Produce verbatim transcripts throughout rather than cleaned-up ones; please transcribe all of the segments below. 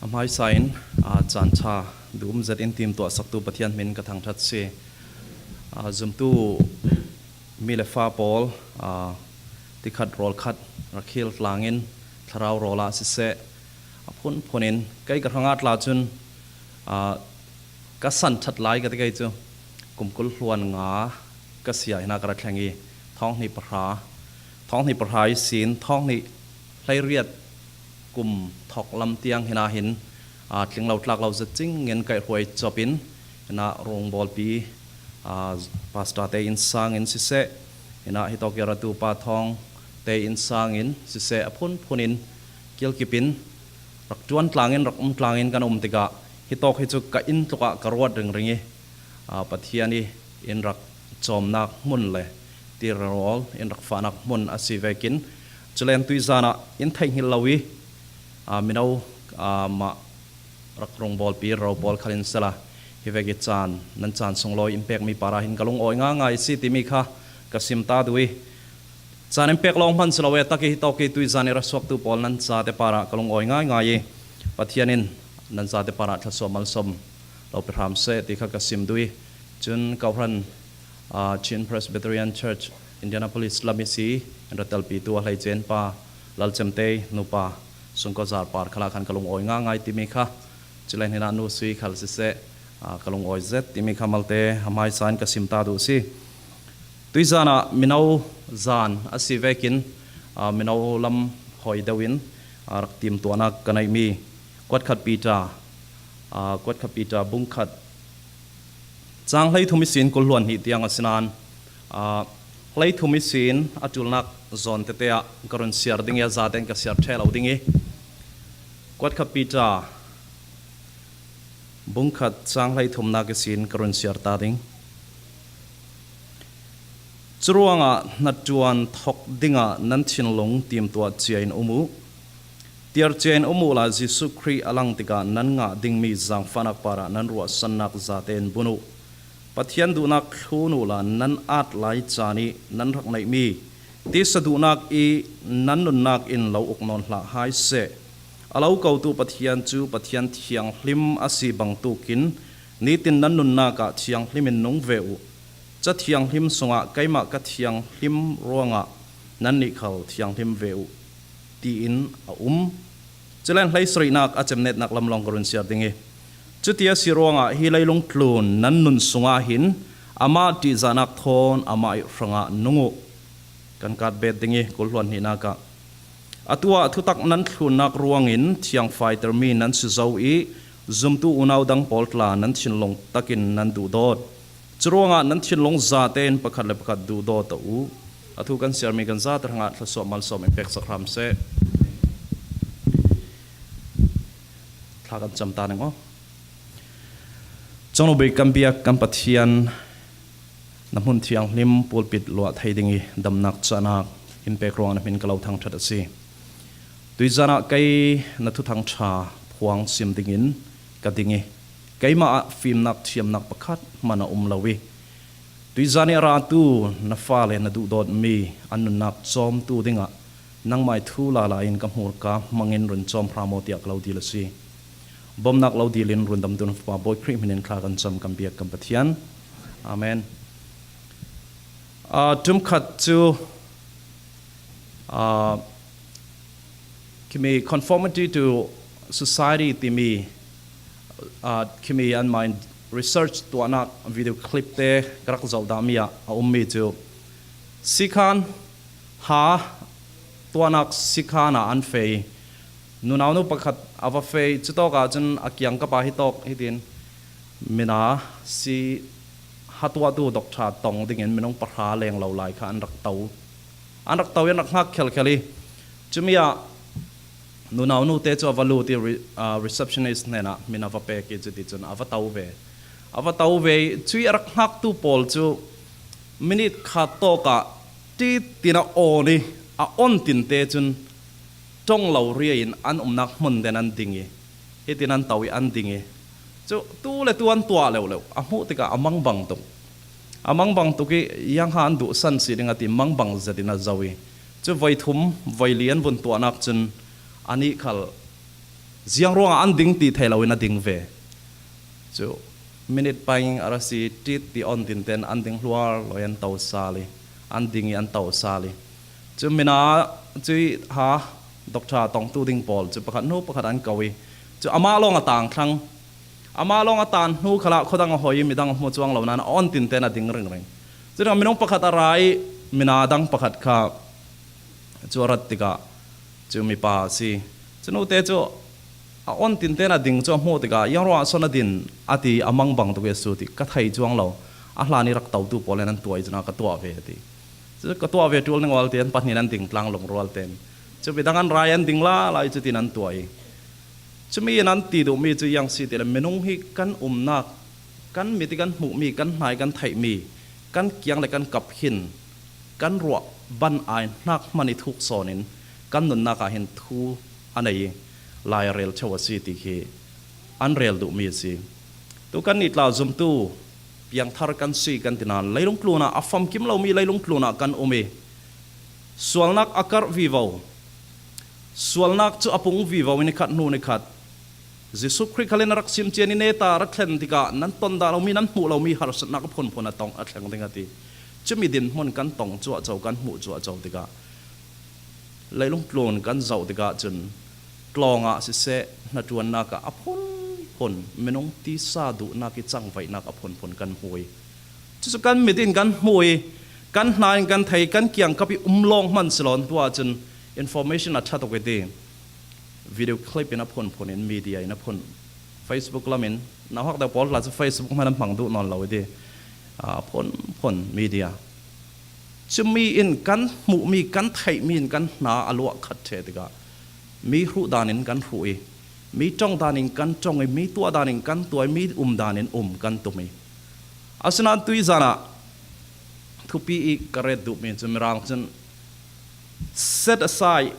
A hmaisa in, aa, caan ṭha dum zet in timtuah saktu Pathian hmin ka thangṭhat si. Aa, zumtu mi le fa pawl, aa, tikhat rawl khat rak khil tlangin thlarau rawl ah siseh, a phunphun in kei ka hrangah tla cun, aa, ka san ṭhat lai ka ti kei cu, kum kul hluan nga ka si ah hin ka ra thleng i, thawng hnih pahra, thawng hnih pahra ihsin thawng hnih hleiriat kum thawk lam tiang hin ah hin, aa, tling lo tlak lo zet cing in kaihhruai cop in, hin ah rungbawlpi, aa, pastor te inn sang in siseh, hin ah hitawk i ratu pa thawng te inn sang in siseh, a phunphun in kilkip in rak ṭuan tlang in, rak um tlang in kan um tikah, hitawk hi cu ka inn tluk ah ka ruat ringring i, aa, Pathian i in rak cawmnak hmun le tirrawl in rak fahnak hmun a si vekin, culen tuizan ah in theihngilh lo i, aa, mino, aa, mah rak rungbawlpi rau pawl khal in sela, hi vek i caan, nan caan sunglawi in pekmi parah hin ka lungawi ngaingai si timi kha ka sim ta duh i, caan in pek lawng hman si lo e, tak i hitawk i tuizan i ra suaktu pawl nan cate parah ka lungawi ngaingai i, Pathian in nan cate parah thlasuah malsawm lo pe hram seh ti kha ka sim duh i, cun Kohhran, aa, Chin Presbyterian Church, Indianapolis lam i si in ra telpitu a hleice in pa Lalcem Tei nupa Sungkawzar par khalah khan ka lungawi ngaingai timi kha, culen hin ah nu sui khal siseh, aa, ka lungawi zet timi kha malte a hmaisa in ka sim ta duh si. Tuizan ah mino zan a si vekin, aa, mino lam hawi deuh in, aa, rak timtuahnak ka neihmi Kuatkhat Peter, aa, Kuatkhat Peter bungkhat cang hleithum ihsin kul hluan hnih tiang a si nain, aa, hleithum ihsin a ṭulnak zawn tete ah ka run siar ding i, a zate in ka siar ṭheh lo ding i, Kuatkhat Peter bungkhat cang hleithumnak ihsin ka run siar ta ding. Curuangah hnaṭuan thawk dingah nan thinlung timtuah cia in um uh. Tiar cia in um uhla Jesuh Khrih a lang tikah nan ngah dingmi zaangfahnak parah nan ruahsannak zate in bun uh. Pathian duhnak thlun uhla nan at lai caan i nan rak neihmi tisa duhnak i nan nunnak in lo uk nawn hlah hai seh. A lo kotu Pathian cu Pathian thianghlim a si bangtukin nitin nan nunnak ah thianghlim in nung ve uh. Ca thianghlim sungah keimah ka thianghlim ruangah nannih khal thianghlim ve uh, tiin a um. Culen hleisarihnak a cemnetnak lam lawng ka run siar ding i, cuti a si ruangah hi leilung tlun nan nun sungah hin amah ṭihzahnak thawn amah i hrangah nung uh. Kan kat bet ding i, kul hluan hnihnak ah, atu ah thutak nan thlunnak ruangin thiangfaitermi nan si zo i, zumtu unau dang pawl tla nan thinlung takin nan duhdawt. Curuangah nan thinlung zate in pakhat le pakhat duhdawt uh. A thu kan siarmi kan zate hrangah thlasuah malsawm in peksak hram seh. Thla kan cam ta ning aw. Congno bik kan biak kan Pathian, na hmun thianghlim pulpit luah thei ding i damnak cahnak in pek ruangah na hmin ka lo thangṭhat a si. Tuizan ah kei na thuthang ṭha phuang sim dingin ka ding i, keimah ah fimnak thiamnak pakhat hmanh a um lo i, tuizan i a ratu na fale na duhdawtmi an nunnak cawmtu dingah nangmah i thu lala in ka hmurka hmangin run cawm hram aw tiah ka lo dil a si. Bawmhnak lo dil in rundamtu na Fapa Bawi Khrih hmin in thla kan cam kan biak kan Pathian. Amen. Aa, ṭumkhat cu, aa, khimi conformity to society timi, aa, khimi anmah in research tuahnak video clip te ka rak zoh dahmi ah a ummi cu, sikhan ha tuahnak sikhan ah an fei. Nunau nu pakhat a va fei, cutawk ah cun a kiangkap ah hitawk hitin, mina si ha tuahtu doctor tong dingin minung pahra leng lo lai kha an rak to. An rak to i an rak hngak khelkhel i, cumi ah nunau nu te cu a va lut i re-, aa, receptionist hnenah min a va pek i, cuticun a va to ve. A va to ve i, cui a rak hngaktu pawl cu minit khat tawk ah ṭitin a awn i, a awn tinte cun ṭong lo ria in an umnak hmun ten an ding i, hitin an to i an ding i, cu tu le tu an tuah leuhleuh, a hmuh tikah a mangbang tuk. A mangbang tuk i, iangha an duhsan si ding a ti mangbang zetin a zoh i, cu voi thum, voi li an vun tuahnak cun anih khal Ziang ruangah an ding ti thei loin a ding ve. Cu minute paing a ra si tit ti on tinten an ding hluar lo i an to sal i, an ding i an to sal i. Cu mina cu i ha doctor tongtu ding pawl cu pakhat hnu pakhat an ko i, cu amah lawng a tang thlang. Amah lawng a tan hnu khalah khuadang a hoi i midang a hmu cuang lo nain a on tinten a ding ringring. Cu dingah minung pakhat a ra i mina dang pakhat kha cu a rat tikah cu mipa a si. Cu nute cu a on tinten a ding cu a hmuh tikah, "Ziang ruangah so na din?" a ti, a mang bang tuk i a sut i, "Ka thei cuang lo. A hlan i rak totu pawl in an tuah i cun ka tuah ve," a ti. Cu ka tuah ve ṭul ning ual tein pahnih an ding tlang lungrual tein. Cu midang an ra i an ding lala i cutin an tuah i. Cumi in an ti duhmi cu ziang si ti le, minung hi kan umnak, kan mit i kan hmuhmi, kan hna i kan theihmi, kan kiang le kan kap hin kan ruah ban ai hnak hman i thuk sawn in kan nunnak ah hin thu a nei i lai a rel ṭheu a si ti khi an rel duhmi a si. Tu kannih tla zumtu piangthar kan si kan ti nain leilung tlun ah a famkim lomi leilung tlun ah kan um i sualnak a karh vivo, sualnak cu a pung vivo i nikhat hnu nikhat Jesuh Khrih khal in a rak sim cian i neta rak thlen tikah nan ton dah lomi, nan hmuh lomi harsatnak a phunphun a tong a thleng ding a ti. Cumi dinhmun kan tong cuahco, kan hmuh cuahco tikah leilung tlun kan zoh tikah cun tlawng ah siseh, hnaṭuannak ah a phunphun, minung tisa duhnak i cangvaihnak a phunphun kan hmu i, cucu kan mit in kan hmu i, kan hna in kan thei, kan kiangkap i um lawng hman si lo in tu ahcun information a ṭha tuk i ti. Video clip in a phunphun in, media in a phun, Facebook lam in, nauhak deuh pawl tla cu Facebook hmanh an hmang duh nawn lo i ti. A phunphun media. Cumi in kan hmuhmi, kan theihmi in kan hna a luah khat ṭheh tikah mi hruh dan in kan hruh i, mi ṭong dan in kan ṭong i, mi tuah dan in kan tuah i, mi um dan in um kan tum i. Asinain tuizan ah thupi i ka ret duhmi cu Mirang cun set aside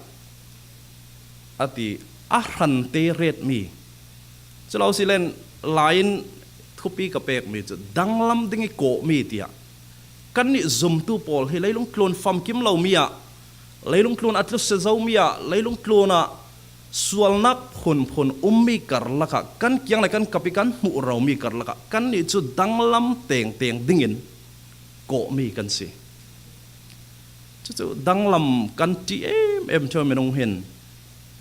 a ti, a hrante retmi. Cu lo si len, lai in thupi ka pekmi cu danglam ding i kawhmi tiah kannih zumtu pawl hi leilung tlun famkim lomi ah, leilung tlun a tlusia zomi ah, leilung tlun ah sualnak phunphun ummi karlak ah, kan kiang le kan kap i kan hmuh romi karlak ah kannih cu danglam tengteng dingin kawhmi kan si. Cucu danglam kan ṭih em em ṭheu minung hin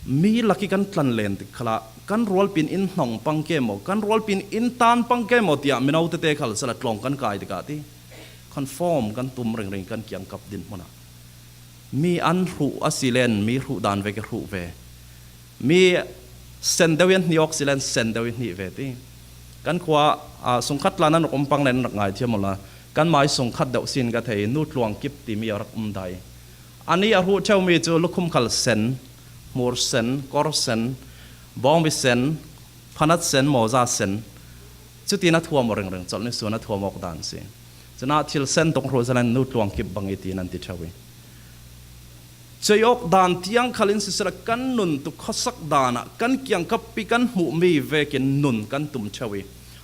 mi lak i kan tlan len tik khalah kan rualpi in in hnong pang ke maw, kan rualpi in in tan pang ke maw tiah mino tete khal sala tlawng kan kai tikah ti conform kan tum ringring kan kiangkap dinhmun ah mi an hruh a si len mi hruh dan vek i hruh ve. Mi sen deuh in hnih awk si len sen deuh in hnih ve ti. Kan khua, aa, sungkhat tla nan rak um pang len rak ngaithiam uhla, kan mai sungkhat deuh sin ka thei, Nu Tluang Kip timi a rak um dai. Anih a hruh ṭheumi cu lukhum khal sen, hmur sen, kor sen, bawngbi sen, phanat sen, mawza sen, cutin a thuam uh ringring, colh nisuan a thuam awk dan si. Cunah thil sen tuk hruh si len Nu Tluang Kip bang i ti nan ti ṭheu i. Cuih awk dan tiang khal in sisela, kan nun tu khuasak dan ah kan kiangkap i kan hmuhmi vekin nun kan tum ṭheu i,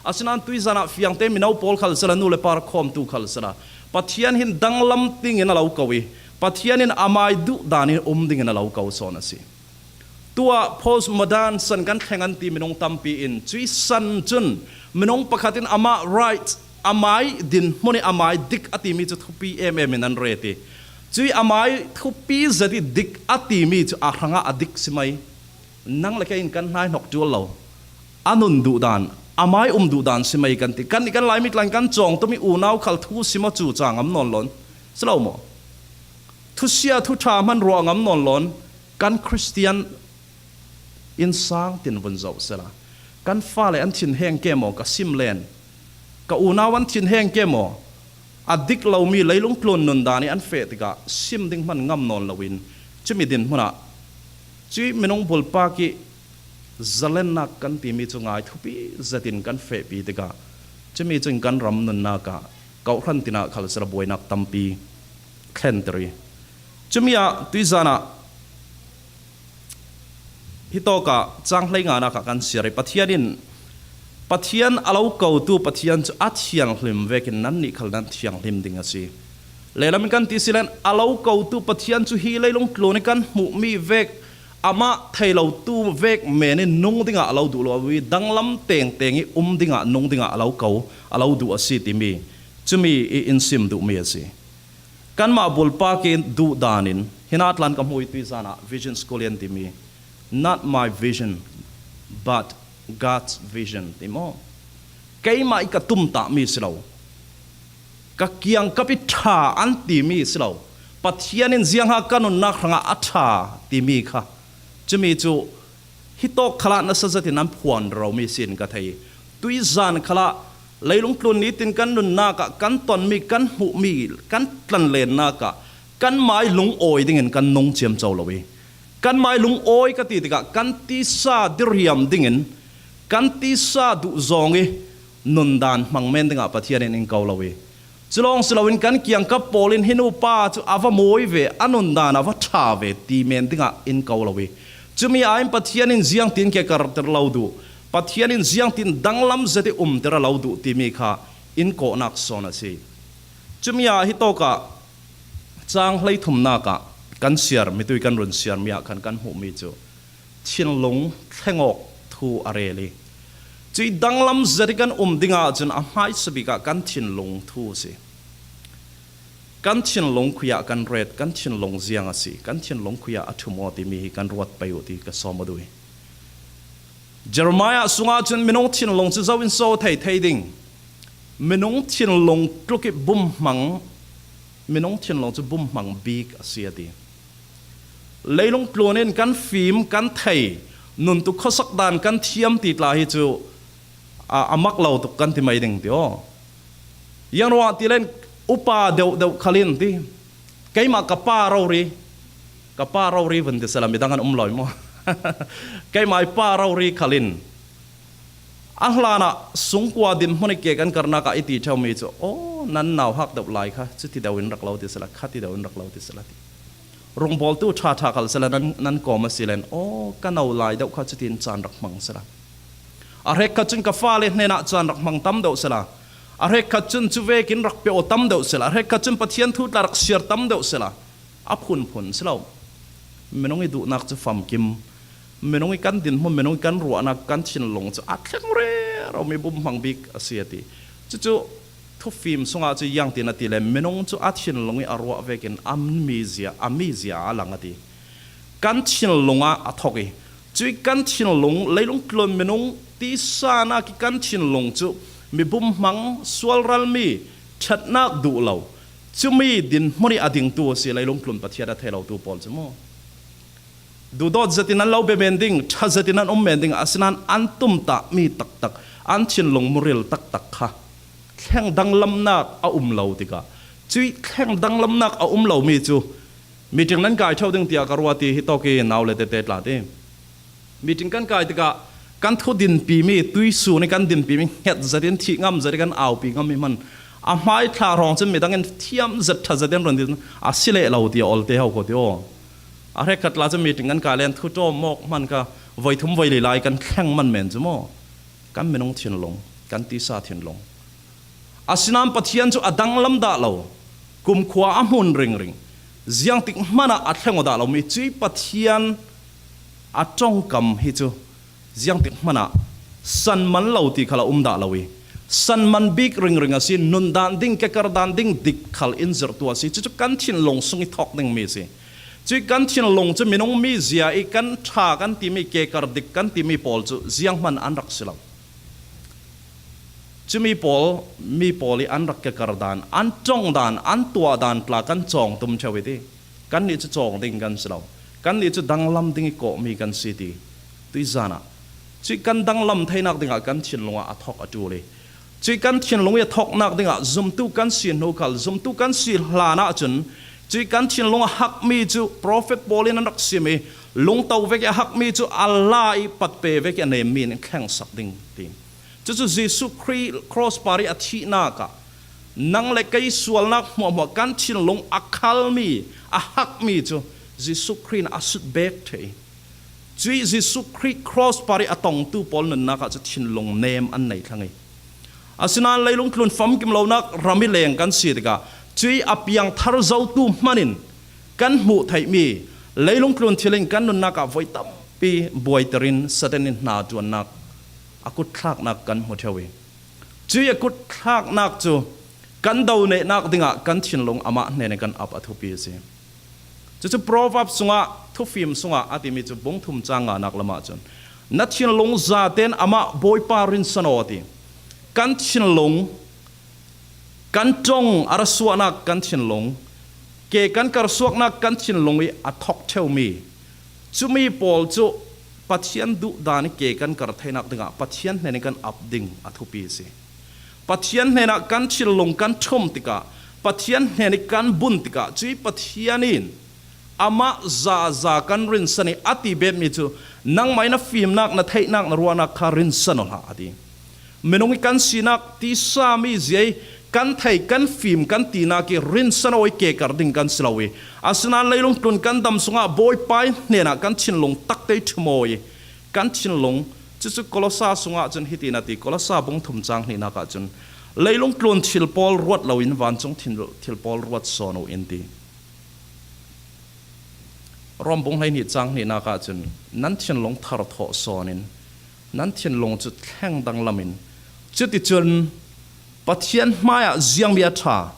asinain tuizan ah fiangte mino pawl khal sela, nu le pa rak khawmtu khal sela, Pathian hin danglam dingin a lo ko i, Pathian in amai duh dan in um dingin a lo ko sawn a si. Tuah postmodern san kan thleng an ti minung tampi in cuih san cun minung pakhat in amah right, amai dinhmun i amai dik a timi cu thupi em em in an ret i, cuih amai thupi zet i dik a timi cu a hrangah a dik si mai. Nang le kei in kan hnai hnok ṭual lo. A nun duh dan, amai um duh dan si mai kan ti. Kan i kan Laimi tlan kan cawng tumi unau khal thu sim aw cu ca ngam nawn lo in si lo maw? Thusia thuṭha hman ruah ngam nawn lo in kan Khristian innsang tin vun zoh sela, kan fale an thinheng ke maw, ka sim len, ka unau an thinheng ke maw, a dik lomi leilung tlun nun dan i an feh tikah sim ding hman ngam nawn loin, cumi dinhmun ah cuih minung bulpak i zalennak kan timi cu ngai thupi zetin kan fehpi tikah, cumi cun kan ram nunnak ah, kawhhran tinah khal sila buainak tampi thlenter i, cumi ah tuizan ah hitawk ah cang hleinganak ah kan siar i, Pathian in, Pathian a lo kotu Pathian cu a thianghlim vekin nannih khal nan thianghlim ding a si. Lehlam in kan ti si len, a lo kotu Pathian cu hi leilung tlun i kan hmuhmi vek Amah thei lotu vek men in nung dingah a lo duh lo ih, danglam tengteng ih um dingah, nung dingah a lo ko, a lo duh a si timi, cumi ih in sim duhmi a si. Kanmah bulpak ih duh danin, hinah tlan ka hmuh ih tuizanah vision school in timi, "Not my vision, but God's vision," ti maw? Keimah ih ka tumtahmi si lo, ka kiangkap ih ṭha an timi si lo, Pathian in ziangha ka nunnak hrangah a ṭha timi kha, cumi cu hitawk khalah nasa zetin an phuan romi sin ka thei. Tuizan khalah leilung tlun nitin kan nunnak ah kan tonmi, kan hmuhmi, kan tlanlennak ah kanmah ih lungawi dingin kan nung ciamco lo ih, kanmah ih lungawi ka ti tikah kan tisa diriam dingin, kan tisa duhzawng ih nundan hmang men dingah Pathian in in ko lo ih, culawng si loin kan kiangkap pawl in hi nupa cu a va mawi ve, a nundan a va ṭha ve ti men dingah in ko lo ih, cumi ah in Pathian in ziangtin kekarter lo duh, Pathian in ziangtin danglam zet ih umter a lo duh timi kha in kawhnak sawn a si. Cumi ah hitawkah cang hleithumnak ah kan siar, mitui kan run siarmi ah khan kan hmuhmi cu thinlung thlengawk thu a rel ih, cuih danglam zet ih kan um dingah cun a hmaisa bik ah kan thinlung thu a si. Kan thinlung khuiah kan ret, kan thinlung ziang a si, kan thinlung khuiah a ṭhum aw timi hi kan ruat pei uh ti ka sawm aw duh ih, Jeremiah sungah cun minung thinlung cu zo in so thei thei ding, minung thinlung tluk ih bumhmang, minung thinlung cu bumhmang bik a si a ti. Leilung tlun in kan fim, kan thei, nuntu khuasak dan kan thiam ti tla hi cu a, a mak lo tuk kan ti mai ding ti aw. Ziang ruangah ti len upa deuhdeuh khal in ti, keimah ka pa rori, ka pa rori vun ti sela, midang an um lo ih maw? Keimah ih pa rori khal in a hlanah sungkua dinhmun ih ke kan karnak ah i ti ṭheumi cu, aw, nan nauhak deuh lai kha cuti deuh in rak lo ti sela, khati deuh in rak lo ti sela ti. Rungbawltu ṭhaṭha khal sela nan, nan kawm a si len, aw, ka no lai deuh kha cutin caan rak hmang sela. A hrekkhat cun ka fale hnenah caan rak hmang tam deuh sela. A hrekkhat cun cu vekin rak pe aw tam deuh sela. A hrekkhat cun Pathian thu tla rak siar tam deuh sela. A phunphun si lo. Minung ih duhnak cu famkim. Minung ih kan dinhmun, minung ih kan ruahnak, kan thinlung cu a thleng reromi bumhmang bik a si a ti. Cucu thufim sungah cu ziangtin a ti le, minung cu a thinlung ih a ruah vekin a mizia, a mizia a lang a ti. Kan thinlung ah a thok ih, cuih kan thinlung, leilung tlun minung tisa nak ih kan thinlung cu mi bumhmang, sualralmi, ṭhatnak duh lo, cumi dinhmun ih a dingtu a si, leilung tlun Pathian a thei lotu pawl cu maw? Duhdawt zetin an lo bia men ding, ṭha zetin an um men ding, asinain an tumtahmi taktak, an thinlung muril taktak kha thleng danglamnak a um lo tikah, cuih thleng danglamnak a um lomi cu meeting nan kai ṭheu ding tiah ka ruat ih, hitawk ih nau le tete tla ti. Meeting kan kai tikah kan thu dinpimi, tuisun ih kan dinpimi hnget zetin, thih ngam zet ih kan aupi ngam ih hman. A hmai thla hrawng cun midang in thiam zet, ṭha zetin run dih, a si leh lo tiah olte ho ko ti aw. A hrekkhat tla cu meeting kan kai len thu ṭawm mawk hman kha voi thum voi li lai kan thleng man men cu maw? Kan minung thinlung, kan tisa thinlung. Asinain Pathian cu a danglam dah lo, kumkhua a hmun ringring, ziangtik hmanah a thleng aw dah lomi cuih Pathian a ṭongkam hi cu ziangtik hmanah san man lo ti khal a um dah lo ih, san man bik ringring a si, nundan ding, kekar dan ding dik khal in zirhtu a si. Cucu kan thinlung sung ih thawk dingmi a si. Cuih kan thinlung cu minung mizia ih kan ṭha kan timi, kekar dik kan timi pawl cu zianghman an rak si lo. Cumi pawl, mi pawl ih an rak kekar dan, an ṭong dan, an tuah dan tla kan cawng tum ṭheu ih ti. Kannih cu cawng ding kan si lo. Kannih cu danglam ding ih kawhmi kan si ti. Tuizan ah cuih kan danglam theinak dingah kan thinlung ah a thawk a ṭul ih, cuih kan thinlung ih a thawknak dingah zumtu kan si hnu khal, zumtu kan si hlan ahcun cuih kan thinlung a hakmi cu profet pawl in an rak sim ih, lungto vek ih a hakmi cu a la ih patpe vek ih a nemmi in thlengsak ding ti. Cucu Jesuh Khrih cross par ih a thihnak ah nang le kei sualnak hmuahhmuah kan thinlung a khalmi, a hakmi cu Jesuh Khrih in a sut bek ṭheh ih, cuih Jesuh Khrih cross par ih a tongtu pawl nunnak ah cu thinlung nem an nei thlang ih, asinain leilung tlun famkim lonak ram ih leng kan si tikah cuih a piangthar zotu hman in kan hmuh theihmi, Leilung tlun thil in kan nunnak ah voi tampi buaiterin Satan in hna ṭuannak a kut thlaknak kan hmu ṭheu i, cuih a kut thlaknak cu kan do nehnak dingah kan thinlung amah hnen in kan ap a thupi a si. Cucu Proverbs sungah, Thufim sungah a timi cu bung thum cang nganak lamah cun, na thinlung zaten amah Bawipa rinsan aw a ti. Kan thinlung, kan ṭong a ra suahnak kan thinlung, ke kan karsuaknak kan thinlung i a thok ṭheumi cumi pawl cu Pathian duhdan i ke kan kar theinak dingah Pathian hnen in kan ap ding a thupi a si. Pathian hnenah kan thinlung kan ṭhum tikah, Pathian hnen i kan bun tikah, cuih Pathian in amah zaza kan rinsan i a ti betmi cu, nangmah in na fimnak, na theihnak, na ruahnak kha rinsan aw hlah, a ti. Minung i kan sinak tisa mi zia i kan thei, kan fim, kan tinak i rinsan aw i ke kar ding kan si lo i, asinain leilung tlun kan dam sungah Bawipa i hnenah kan thinlung takte i ṭhum aw i, kan thinlung, cucu Kolosa sungah cun hitin a ti, Kolosa bung thum cang hnihnak ah cun, leilung tlun thil pawl ruat loin vancung thil, thil pawl ruat sawn uh in ti. Rom bung hleihnih cang hnihnak ah cun, nan thinlung thar thawh sawn in, nan thinlung cu thleng danglam in, cuticun Pathian hmaiah ziangmi a ṭha,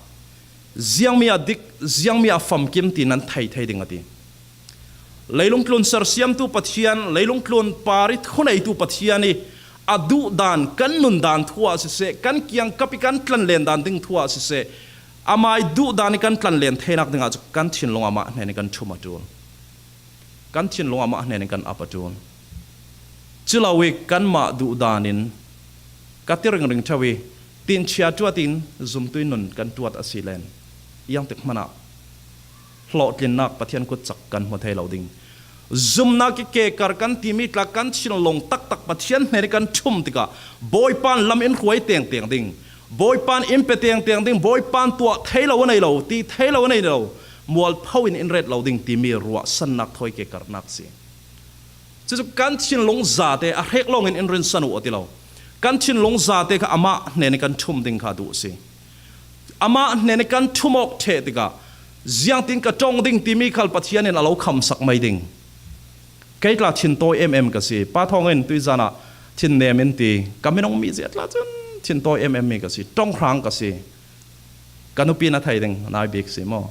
ziangmi a dik, ziangmi a famkim ti nan thei thei ding a ti. Leilung tlun sersiamtu Pathian, leilung tlun par i thuneitu Pathian i a duhdan, kan nundan thu ah siseh, kan kiangkap i kan tlanlen dan ding thu ah siseh, amah i duhdan i kan tlanlen theinak dingah cu kan thinlung amah hnen in kan ṭhum a ṭul. Kan thinlung amah hnen in kan ap a ṭul. Culo i kanmah duhdan in ka ti ringring ṭheu i, tinchia ṭuat in zumtu i nun kan ṭuat a si len, iangtik hmanah hlawhtlinnak Pathian kutcak kan hmu thei lo ding. Zumnak i ke kar kan timi tla kan thinlung taktak Pathian hnen i kan ṭhum tikah Bawipa in lam in hruai tengteng ding, Bawipa in in pe tengteng ding, Bawipa in tuah thei lo a nei lo, ti thei lo a nei lo, mualpho in in ret lo ding timi ruahsannak thawi ke karnak si. Cucu kan thinlung zate a hrek lawngin in rinsan uh a ti lo. Kan thinlung zate kha amah hnen i kan ṭhum ding kha a duh si. Amah hnen i kan ṭhum awk ṭheh tikah, ziangtin ka ṭong ding timi khal Pathian in a lo khamsak mai ding. Kei tla thintawi em em ka si. Pa Thawng in tuizan ah thinnem in ti. Ka minung mi zia tla cun thintawi em em mi ka si. Ṭonghrang ka si. Ka nupi na thei ding, nai bik si maw?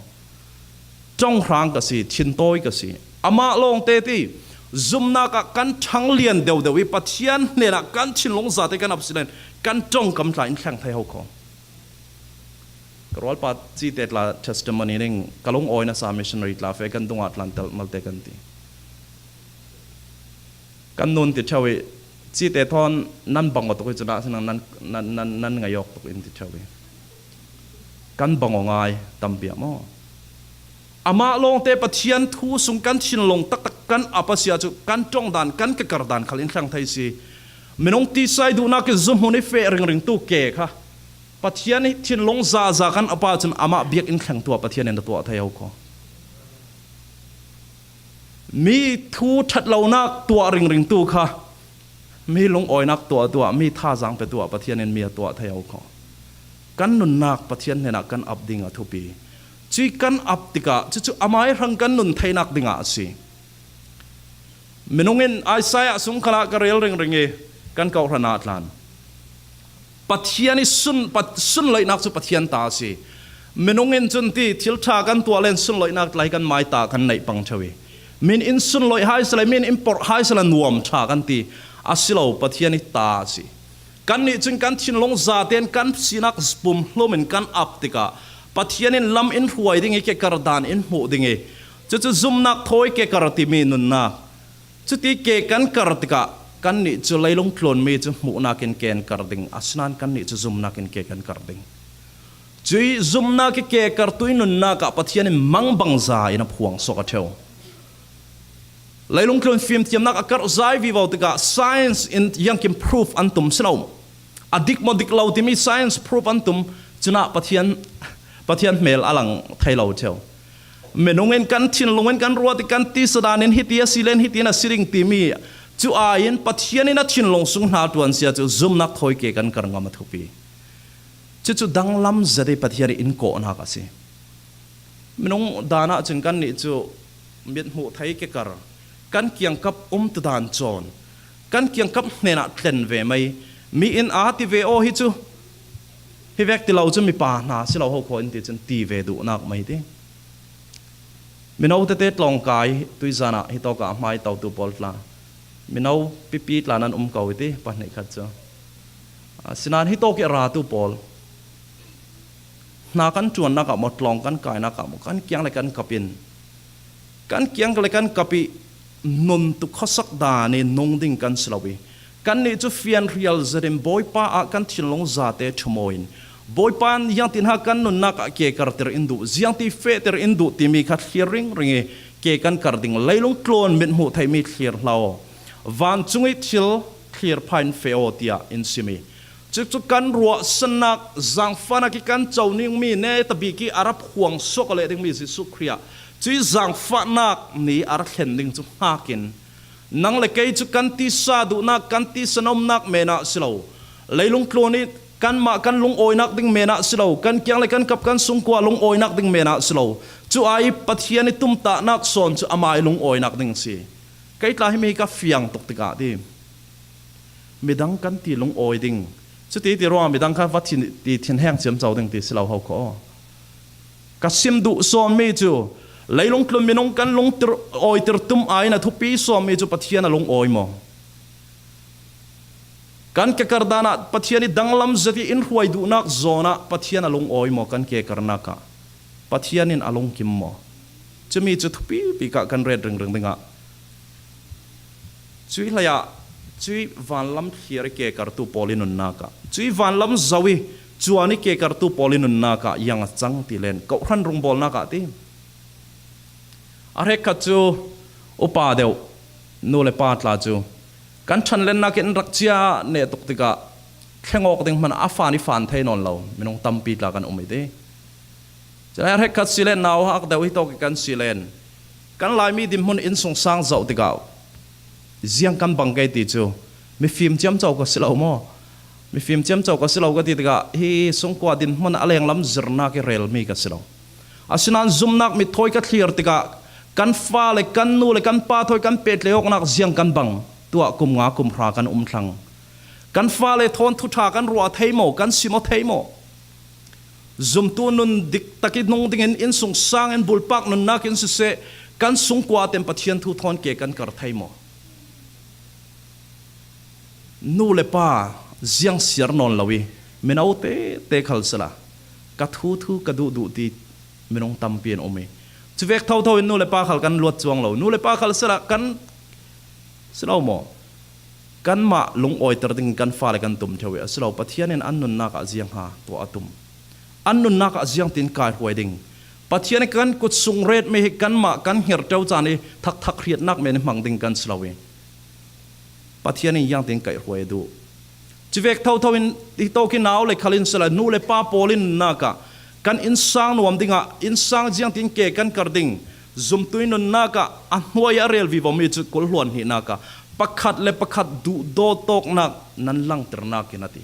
Ṭonghrang ka si, thintawi ka si. Amah lawngte ti, zumnak ah kan ṭhang lian deuhdeuh i Pathian hnenah kan thinlung zate kan ap si len, kan ṭongkam tla in thleng thei ho kho. Ka rualpa cite tla testimony ning, ka lungawi nasa missionary tla fe kan dungah tlan telh malte kan ti. Kan nun ti ṭheu i, cite thawn nan bang aw tuk i, cunah sinan nan, nan, nan, nan ngaih awk tuk in ti ṭheu i, kan bang aw ngai tampi ah maw? Amah lawngte Pathian thu sung kan thinlung taktak kan ap a si ahcun kan ṭongdan, kan kekar dan khal in thleng thei si. Minung tisa i duhnak i zumhmun i feh ringringtu ke kha Pathian i thinlung zaza kan ap ahcun amah biak in thleng tuah Pathian in a tuah thei ho kho. Mi thu ṭhat lonak tuah ringringtu kha, mi lungawinak tuah tuah, mi thazaang pe tuah Pathian in mi a tuah thei ho kho. Kan nunnak Pathian hnenah kan ap ding a thupi. Cuih kan ap tikah cucu amai hrang kan nun theinak dingah a si. Minung in Isaiah sung khalah ka rel ringring i kan kawhhran ah tlan. Pathian i sun, pat, sunloihnak cu Pathian ta a si. Minung in cun ti, thil ṭha kan tuah len sunloihnak tlai kan mai ta kan neih pang ṭheu i, min in sunloih hai sila, min in porh hai sila nuam ṭha kan ti. A si lo, Pathian i ta a si. Kannih cun kan thinlung zaten kan sinak pumhlum in kan ap tikah Pathian in lam in hruai ding i kekar dan in hmuh ding i, cucu zumnak thawi kekar timi nunnak. Cuti ke kan kar tikah kannih cu leilung tlunmi cu hmuhnak in ke an kar ding, asinain kannih cu zumnak in ke kan kar ding. Cuih zumnak i ke kartu i nunnak ah Pathian in mangbangza in a phuang suak a ṭheu. Leilung tlun fimthiamnak a karhzai vivo tikah science in ziangkim proof an tum si lo. A dik maw dik lo timi science proof an tum, cunah Pathian, Pathian hmel a lang thei lo ṭheu. Minung in kan thinlung in kan ruat i kan tisa dan in hiti a si len hitin a si ding timi cu ai in Pathian in a thinlung sung hna ṭuan sia cu zumnak thawi ke kan kar ngam a thupi. Cucu danglam zet i Pathian in kawhnak a si. Minung dan ah cun kannih cu mithmuh thei kekar, kan kiangkap um tu dan cawn, kan kiangkap hnenah tlen ve mai. Mi in a ti ve aw hi cu, hi vek ti lo cu mipa hna si lo ho khaw in ti cun ti ve duhnak mai ti. Mino tete tlawngkai tuizan ah hitawk ah hmai totu pawl tla, mino pipi tla nan um ko i ti pahnih khat cu. Asinain hitawk i ratu pawl hna kan ṭuannak ah maw, tlawng kan kainak ah maw, kan kiang le kan kap in, kan kiang le kan kap i nun tu khuasak dan i nung ding kan si lo i, kannih cu fianhrial zet in Bawipa ah kan thinlung zate ṭhum aw in, Bawipa in ziangtin ha kan nunnak ah ke karter in duh, ziangti fehter in duh timi kha thlir ringring i ke kan kar ding, leilung tluan mithmuh theimi thlir hlah aw, vancung i thil thlir pha in feh aw, tiah in sim i, cucu kan ruahsannak, zaangfahnak i kan co ningmi, netabik i a rak phuang suak aw leh dingmi Jesuh Khrih ah, cuih zaangfahnak ni a rak thlen ding cu hngak in, nang le kei cu kan tisa duhnak, kan tisa nomnak men ah si lo, leilung tluan i kanmah kan lungawinak ding men ah si lo, kan kiang le kan kap, kan sungkua lungawinak ding men ah si lo, cu ai Pathian i tumtahnak sawn cu amah i lungawinak ding a si. Kei tla himi hi ka fiang tuk tikah ti, midang kan ti lungawi ding, cuti ti ruangah midang kha va thin, ti thinheng ciamco ding ti si lo ho khaw. Ka sim duh sawnmi cu, leilung tlun minung kan lungtir, awiter tum aiin a thupi sawnmi cu Pathian a lungawi maw? Kan kekar dan ah Pathian i danglam zet i in hruai duhnak zawn ah Pathian a lungawi maw? Kan kekarnak ah Pathian in a lungkim maw? Cumi cu thupi bik ah kan ret ringring dingah, cuih hleiah cuih vanlam thlir i kekartu pawl i nunnak ah, cuih vanlam zo i cuan i kekartu pawl i nunnak ah ziang a cang ti len, kawhhran rungbawlnak ah ti. A hrekkhat cu upa deuh, nu le pa tla cu kan ṭhanlennak in rak cia neh tuk tikah thleng awk ding hmanh a fan i fan thei nawn lo minung tampi tla kan um i ti. Cun a hrekkhat si len, nauhak deuh hi tawk i kan si len, kan Laimi dinhmun innsungsang zoh tikah ziang kan bang kei ti cu mifim ciamco ka si lo maw? Mifim ciamco ka si lo ka ti tikah hi sungkua dinhmun a lenglam zirnak i relmi ka si lo. Asinain zumhnak mitthawi ka thlir tikah kan fale, kan nu le kan pa thawi kan pehtlaih awknak ziang kan bang? Tuah kum nga kum hra kan um thlang. Kan fale thawn thuṭha kan ruah thei maw? Kan sim aw thei maw? Zumtu nun dik tak i nung dingin innsungsang in, bulpak nunnak in siseh, kan sungkua ten Pathian thu thawn ke kan kar thei maw? Nu le pa ziang siar nawn lo i, mino tete khal sila, ka thu thu ka duh duh ti minung tampi an um i, cuvek thotho in nu le pa khal kan luat cuang lo. Nu le pa khal sila kan si lo maw? Kanmah lungawiter dingin kan fale kan tum ṭheu i a si lo, Pathian in an nunnak ah ziang ha tuah a tum. An nunnak ah ziangtin kaihruai ding? Pathian in kan kut sung retmi hi kanmah kan hngerh ṭeu caan i thakthak hriatnak men i hmang ding kan si lo i, Pathian in ziangtin kaihruai a duh? Cuvek thotho in hitawk i nau le khal in sila, nu le pa pawl i nunnak ah kan innsang nuam dingah innsang ziangtin ke kan kar ding? Zumtu i nunnak ah a hnuai a rel vivomi cu kul hluan hnihnak ah pakhat le pakhat duhdawt tawknak nan langternak in a ti.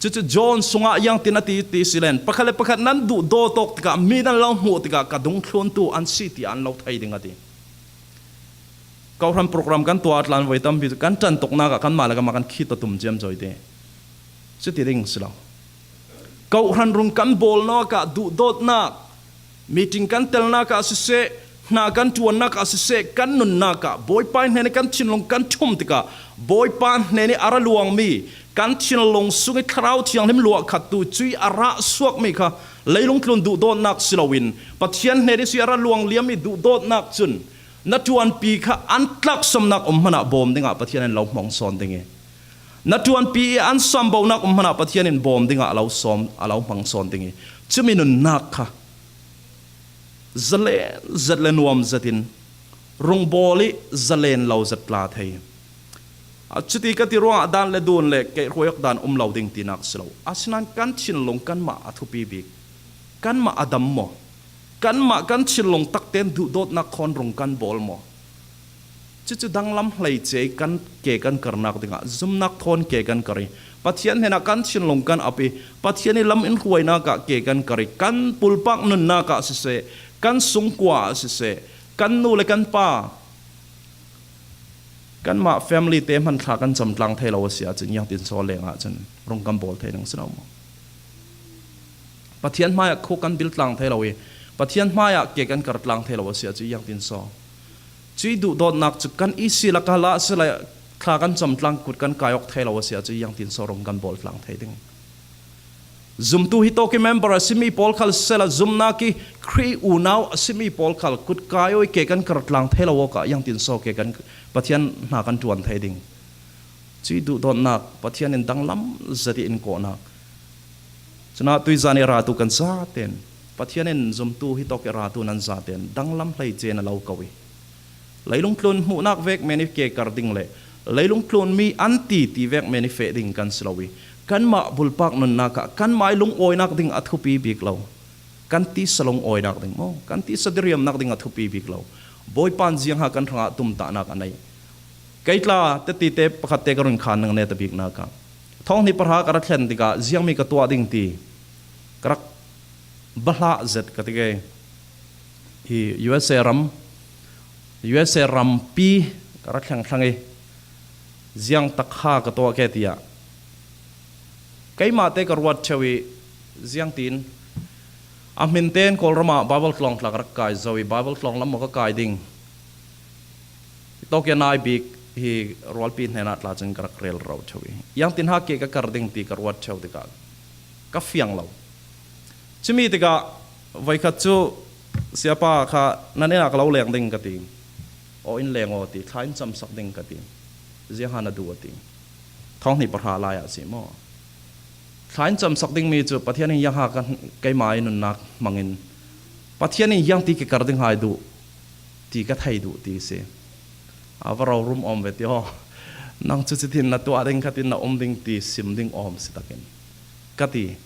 Cucu John sungah ziangtin a ti ti si len, pakhat le pakhat nan duhdawt tawk tikah, mi nan lo hmuh tikah ka dungthluntu an si tiah an lo thei ding a ti. Kawhhran program kan tuah tlan voi tampi cu kan ṭan tuknak ah kanmah le kanmah kan khit a tum ciamco i ti. Cuti ding si lo. Kawhhran run kan bawlnak ah duhdawtnak, meeting kan telnak ah siseh, hna kan ṭuannak ah siseh, kan nunnak ah Bawipa hnen i kan thinlung kan ṭhum tikah, Bawipa hnen i a ra luangmi, kan thinlung sung i Thlarau Thianghlim luahkhattu cuih a rah suakmi kha leilung tlun duhdawtnak si loin Pathian hnen i si a ra luang liammi duhdawtnak cun na ṭuanpi kha an tlaksamnak um hmanh ah bawm dingah Pathian in lo hmang sawn ding i, na ṭuanpi i an sambonak um hmanh ah Pathian in bawm dingah a lo sawm, a lo hmang sawn ding i, cumi nunnak kha zalen zet le nuam zetin rungbawl i zalen lo zet tla thei. A cuti ka ti ruangah dan le dun le keihruai awk dan um lo ding tinak si lo. Asinain kan thinlung kanmah a thupi bik, kanmah a dam maw? Kanmah kan thinlung takten duhdawtnak thawn rung kan bawl maw? Cucu danglam hleice i kan ke kan karnak dingah zumnak thawn ke kan kar i, Pathian hnenah kan thinlung kan ap i, Pathian i lam in hruainak ah ke kan kar i, kan pulpak nunnak ah siseh, kan sungkua ah siseh, Kan nu le kan pa, kanmah family te hman thla kan cam tlang thei lo a si ahcun, iangtin saw lengah cun rung kan bawl thei ding si lo maw? Pathian hmaiah khuk kan bil tlang thei lo i, Pathian hmaiah ke kan kar tlang thei lo a si ahcun, iangtin saw? Cuih duhdawtnak cu kan i si lakah lah a si le, thla kan cam tlang, kut kan kai awk thei lo a si ahcun, iangtin saw rung kan bawl tlang thei ding? Zumtu hi tawk i member a simi pawl khal sisehla, zumnak i Khrih unau a simi pawl khal kut kai aw i ke kan kar tlang thei lo awkah, iangtin saw ke kan Pathian hna kan ṭuan thei ding? Cuih duhdawtnak Pathian in danglam zet i in kawhnak. Cunah tuizan i ratu kan zaten, Pathian in zumtu hi tawk i ratu nan zaten danglam hleice na lo ko i, leilung tlun hmuhnak vek men i ke kar ding le leilung tlunmi an ti ti vek men i feh ding kan si lo i, kanmah bulpak nunnak ah kanmah i lungawinak ding a thupi bik lo, kan tisa lungawinak ding maw, kan tisa diriamnak ding a thupi bik lo, Bawipa in ziangha kan hrangah tumtahnak a nei. Kei tla tete pakhatte ka run khan nang neta biknak ah, thawng hnih pahra ka ra thlen tikah ziangmi ka tuah ding ti ka rak bawlhhlawh zet ka ti ke. Hi U S A ram, U S A rampi ka ra thlengthlang i, ziang tak kha ka tuah ke tiah keimah te ka ruat ṭheu i, ziangtin a hmin tein Kawlram ah Bible tlawng tla ka rak kai zo i, Bible tlawng lam maw ka kai ding? Hi tawk i a nai bik hi rualpi hnenah tla cun ka rak rel ro ṭheu i, iangtin ha ke ka kar ding ti ka ruat ṭheu tikah ka fiang lo. Cumi tikah voikhat cu, "Siapa kha nan inn ah ka lo leng ding," ka ti. "Aw, in leng aw," ti. "Thla in camsak ding," ka ti. "Ziangha na duh?" a ti. Thawng hnih pahra lai ah si maw? Thla in camsak dingmi cu Pathian in ziangha kan, keimah i nunnak hmangin Pathian in ziangti ke kar ding hai duh ti ka thei duh ti si. A va rorum awm ve ti aw. Nang cu cutin na tuah ding, khatin na um ding ti sim ding awm si takin ka ti.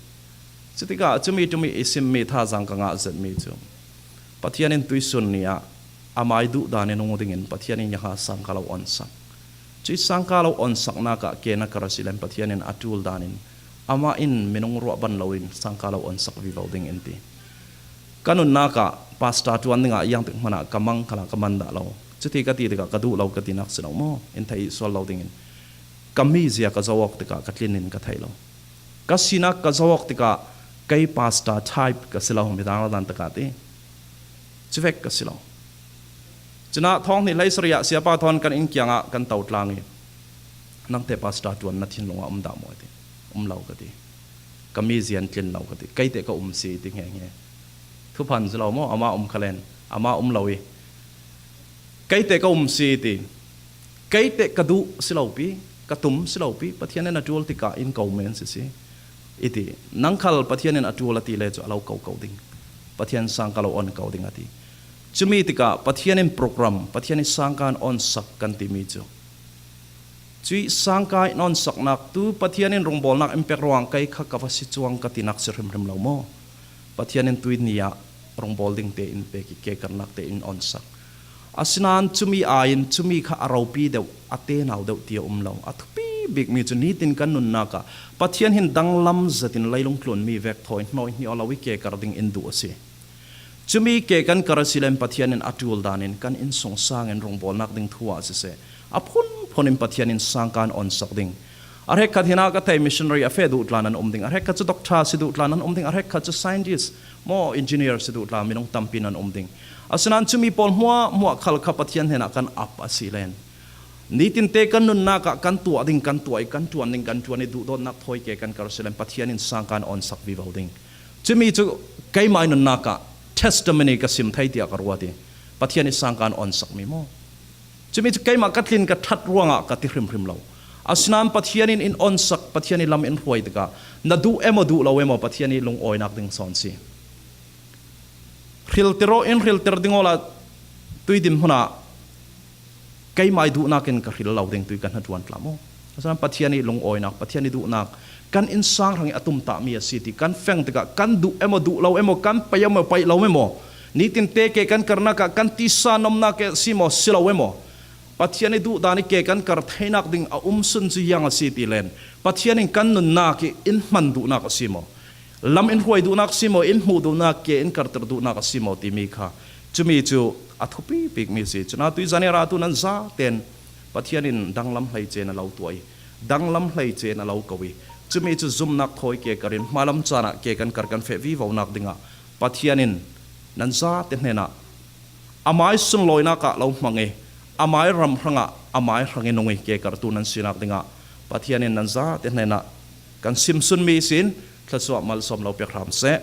Cutikah cumi ṭumi i simmi thazaang ka ngah zetmi cu Pathian in tuisun ni ah amai duh dan i nung dingin Pathian in ziangha sangka lo onsak. Cuih sangka lo onsaknak ah ke na kar a si len Pathian in a ṭul dan in amah in minung ruah ban loin sangka lo onsak vivo ding in ti. Ka nunnak ah pastor ṭuan dingah iangtik hmanh ah ka mang khalah ka man dah lo. Cuti ka ti tikah ka duh lo ka tinak si lo maw? In theih sual lo dingin ka mizia ka zoh awk tikah ka tlin in ka theih lo. Ka sinak ka zoh awk tikah kei pastor type ka si lo, midang lo dan takah ti. Cuvek ka si lo. Cunah thawng hnih hleisarih ah siapa thawn kan inn kiangah kan to tlang i, "Nangte pastor ṭuan na thinlung ah um dah maw?" a ti. "Um lo," ka ti. "Ka mizia in tlin lo," ka ti. "Kei teh ka um si," ti hngehnge. Thuphan si lo maw? Amah um kha len, amah um lo i, "Kei teh ka um si," ti. "Kei teh ka duh si lo pi, ka tum si lo pi, Pathian in a ṭul tikah in ko men si si," i ti. "Nang khal Pathian in a ṭul a ti le cu a lo ko ko ding, Pathian sangka lo on ko ding," a ti. Cumi tikah Pathian in program, Pathian in sangka in onsak kan timi cu, cuih sangka in onsaknak tu Pathian in rungbawlnak in pek ruang kei kha ka va si cuang ka tinak si hrimhrim lo maw? Pathian in tuih ni ah rungbawl ding tein pek i, ke karnak tein onsak. Asinain cumi ai in cumi kha a ropi deuh, a tenau deuh ti a um lo. A thupi bikmi cu nitin kan nunnak ah Pathian hin danglam zetin leilung tlunmi vek thawi hnawi hnih aw lo i ke kar ding in duh a si. Cumi ke kan kar a si len Pathian in a ṭul dan in kan innsungsang in rungbawlnak ding thu ah siseh, a phunphun in Pathian in sangka in onsak ding. A hrekkhat hinah ka thei missionary a feh duh tla nan um ding, a hrekkhat cu doctor si duh tla nan um ding, a hrekkhat cu scientist maw, engineer si duh tla minung tampi nan um ding. Asinain cumi pawl hmuahhmuah khal kha Pathian hnenah kan ap a si len, nitin te kan nunnak ah kan tuah ding kan tuah i, kan ṭuan ding kan ṭuan i, duhdawtnak thawi ke kan kar a si len Pathian in sangka in onsak vivo ding. Cumi cu keimah i nunnak ah testimony ka sim thei tiah ka ruat i, Pathian i sangka in onsakmi maw? Cumi cu keimah ka tlin ka ṭhat ruangah ka ti hrimhrim lo. Asinain Pathian in in onsak, Pathian i lam in hruai tikah na duh emaw duh lo emaw Pathian i lungawinak ding sawn si. Hriltir aw, in hriltir ding awla tuidim hmunah keimah i duhnak in ka hril lo ding, tui ka hnaṭuan tla maw? Asinain Pathian i lungawinak, Pathian i duhnak kan innsang hrang i a tumtahmi a si ti kan feng tikah kan duh emaw duh lo emaw, kan paih emaw paih lo emaw, nitin te ke kan karnak ah kan tisa nomnak a si maw, si lo emaw, Pathian i duh dan i ke kan kar theinak ding a um sun cu ziang a si ti len Pathian in kan nunnak i in hman duhnak a si maw? Lam in hruai duhnak si maw, in hmuh duhnak, ke in karter duhnak a si maw timi kha Cumi cu a thupi bikmi si. Cun atu i zan i ratu nan zaten Pathian in danglam hleice na lo tuah i, danglam hleice na lo ko i, cumi cu zumhnak thawi ke kar in hmalam caan ah ke kan kar kan feh vivonak dingah Pathian in nan zate hnenah amai sunlawinak ah lo hmang i, amai ram hrangah amai hrang i nung i ke kartu nan sinak dingah Pathian in nan zate hnenah kan simsunmi sin thluachuah malsawm lo piak hram seh.